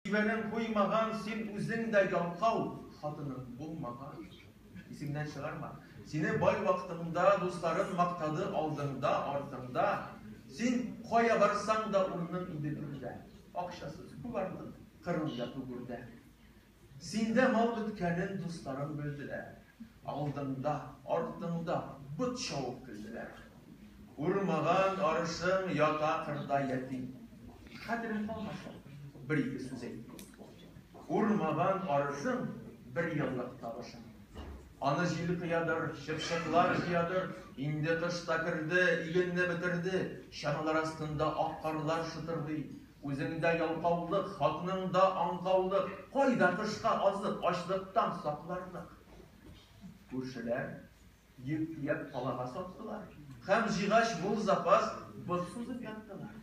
Кибәнең куймаган, син үзең дә ялкау, хатының булмаган. Исеңнән чыгарма. Сине бай вакытыңда дусларын мактады алдыңда, артыңда. Син кая барсаң да урының иде түрдә. Акчасыз күп артык, кырын яту гүрдә. Синдә мал беткәнен дусларың белделәр. Алдыңда, артыңда бот чабып көлделәр. Урмаган арышың ята кырда ятим. Хәтерең калмаса, бер-ике сүз әйтим. Урмаган арышың бер еллык табышың. Аны җил кыядыр, чыпчыклар җыядыр. Инде кыш та керде, игенне бетерде. Чаналар астында ак карлар шытырдый. Үзеңдә ялкаулык, хатыныңда аңкаулык. Кайда кышка азык, ачлыктан сакларлык? Күршеләр йөк төяп калага саттылар. Һәм җыйгач мул запас, бот сузып яттылар.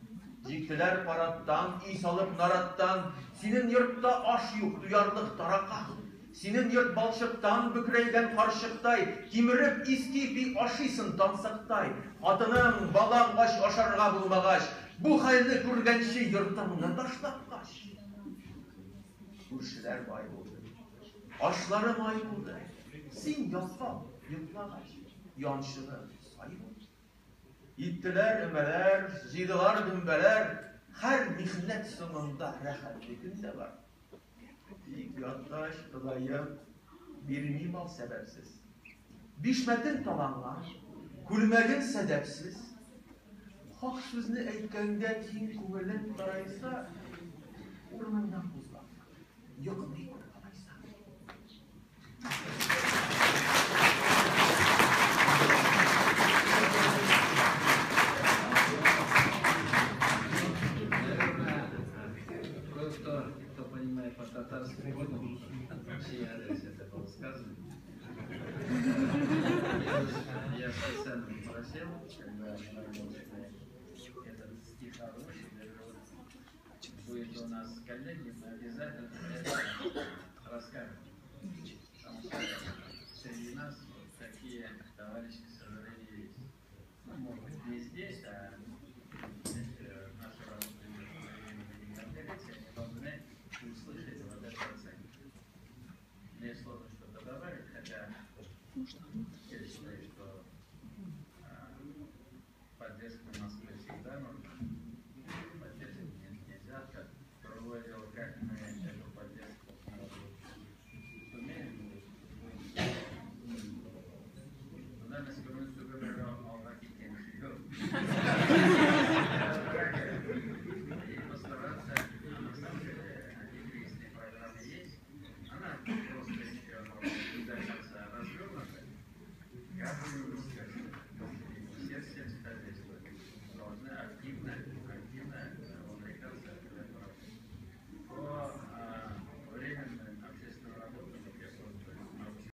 Җиктеләр парадтан, өй салып нараттан. Синең йортта аш юк, туярлык таракан. Синең йорт балчыктан бөкрәйгән карчыктай, кимереп иске ипи ашыйсын тансыктай. Хатының, балаң ач ашарга булмагач, бу хәлне күргәнче йортыңны ташлап кач. Күршеләр бай булды. Ашлары май булды. Син ялкау, йоклагач, янчыгы сай булды. Иттеләр өмәләр, җыйдылар гөмбәләр, һәр михнәт соңында рәхәтле көн дә бар. Тик яткач, Ходаем, бирми мал сәбәпсез. Бишмәтен таланган, күлмәген сәдәпсез. Хак сүзне әйткәнгә киң күңелең тарайса, урыныңнан кузгалма, йоклый күр алайса. Кое-кто, кто понимает по-татарски, понял, чей адрес это было сказано. Я специально попросил, когда говорил, что этот стих хороший, я говорю, будет у нас коллеги, мы обязательно это расскажем. Потому что среди нас вот такие товарищи, к сожалению, есть. Ну, может быть, не здесь, а